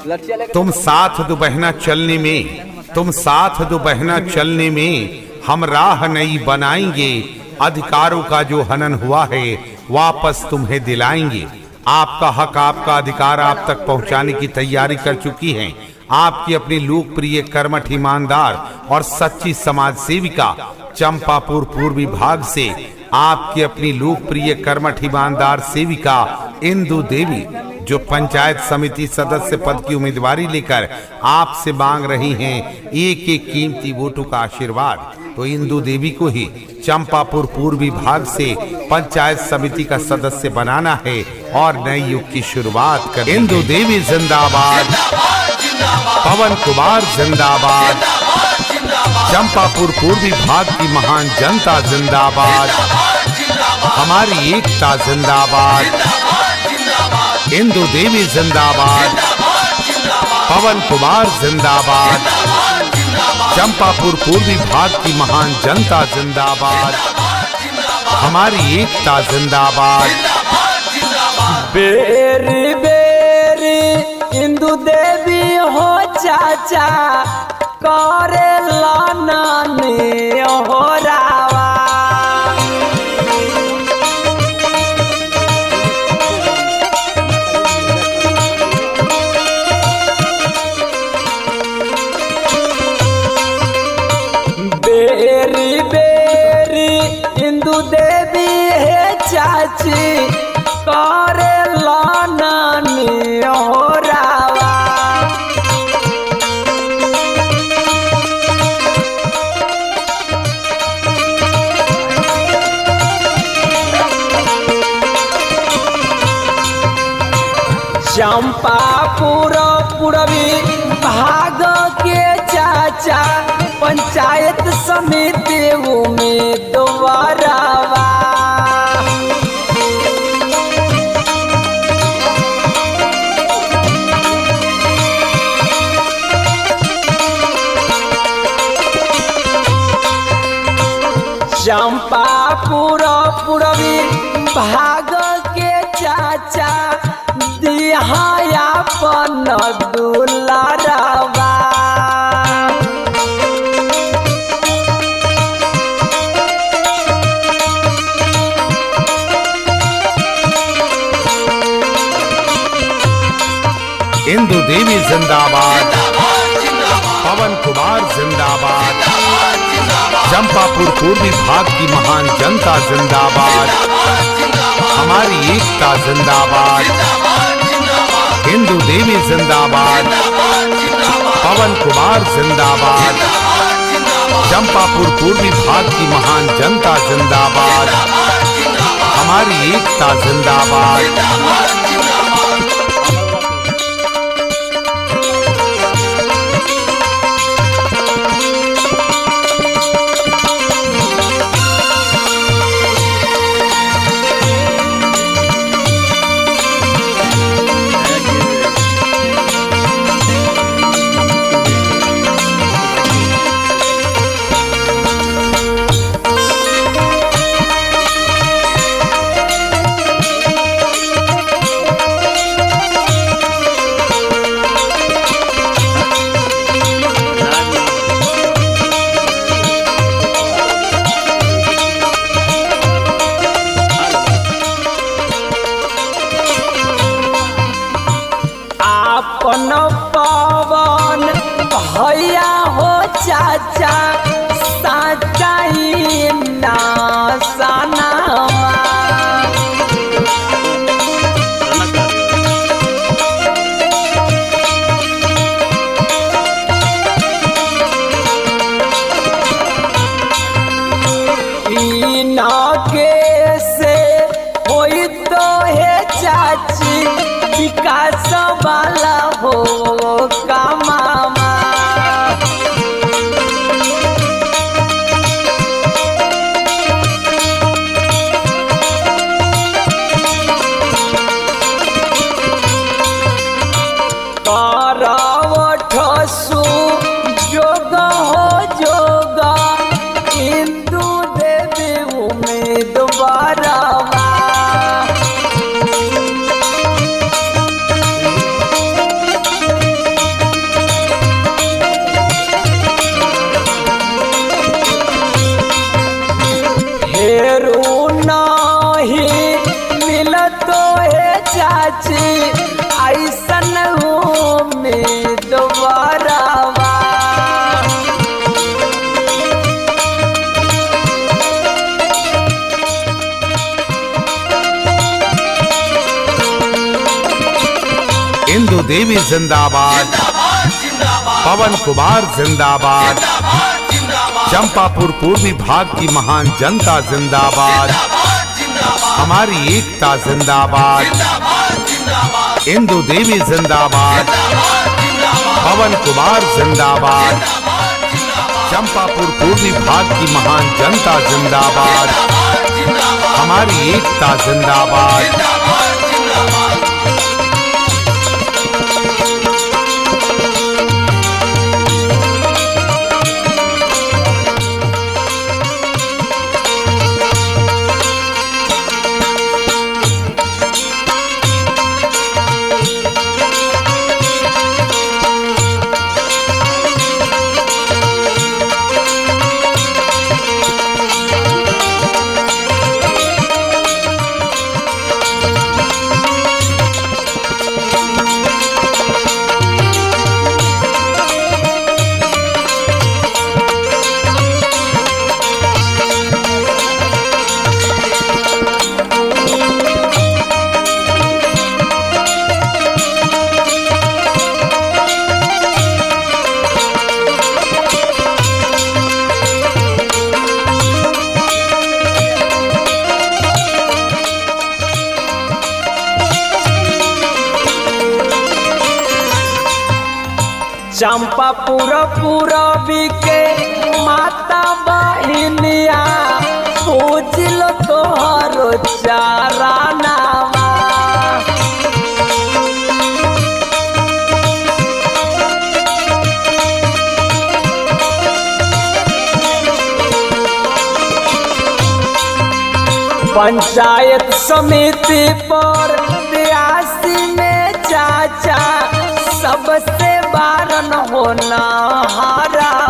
तुम साथ दो बहना चलने में, तुम साथ दो बहना चलने में, हम राह नई बनाएंगे। अधिकारों का जो हनन हुआ है वापस तुम्हें दिलाएंगे। आपका हक, आपका अधिकार आप तक पहुंचाने की तैयारी कर चुकी हैं आपकी अपनी लोकप्रिय, कर्मठ, ईमानदार और सच्ची समाज सेविका चंपापुर पूर्वी भाग से आपकी अपनी लोकप्रिय, कर्मठ, ईमानदार सेविका इंदु देवी, जो पंचायत समिति सदस्य पद की उम्मीदवारी लेकर आपसे मांग रही हैं एक एक कीमती वोटों का आशीर्वाद। तो इंदु देवी को ही चंपापुर पूर्वी भाग से पंचायत समिति का सदस्य बनाना है और नए युग की शुरुआत कर। इंदु देवी जिंदाबाद, पवन कुमार जिंदाबाद, चंपापुर पूर्वी भाग की महान जनता जिंदाबाद, हमारी एकता जिंदाबाद, इंदु देवी जिंदाबाद, पवन कुमार जिंदाबाद, चंपापुर पूर्वी भाग की महान जनता जिंदाबाद, हमारी एकता जिंदाबाद। बेरी बेरी इंदु देवी हो चाचा करे लाने हो रावा। बेरी बेरी इंदु देवी हे चाची करे लाने हो रावा। चंपापुर पूर्वी भाग के चाचा पंचायत समिति उम्मीदवारवा। चंपापुर पूर्वी भाग के चाचा दिहाया पन दुलारवा। इंदु देवी जिंदाबाद, पवन कुमार जिंदाबाद, चंपापुर पूर्वी भाग की महान जनता जिंदाबाद, हमारी एकता जिंदाबाद, इंदु देवी जिंदाबाद, पवन कुमार जिंदाबाद, चंपापुर पूर्वी भाग की महान जनता जिंदाबाद, हमारी एकता जिंदाबाद। देवी जिंदाबाद, पवन कुमार जिंदाबाद, चंपापुर पूर्वी भाग की महान जनता जिंदाबाद, हमारी एकता जिंदाबाद, इंदु देवी जिंदाबाद, पवन कुमार जिंदाबाद, चंपापुर पूर्वी भाग की महान जनता जिंदाबाद, हमारी एकता जिंदाबाद। चंपापुर पूरबी के माता बहिनिया पूजल तोहर चारा नामा। पंचायत समिति पर 82 में चाचा सबसे बारन होना हारावा।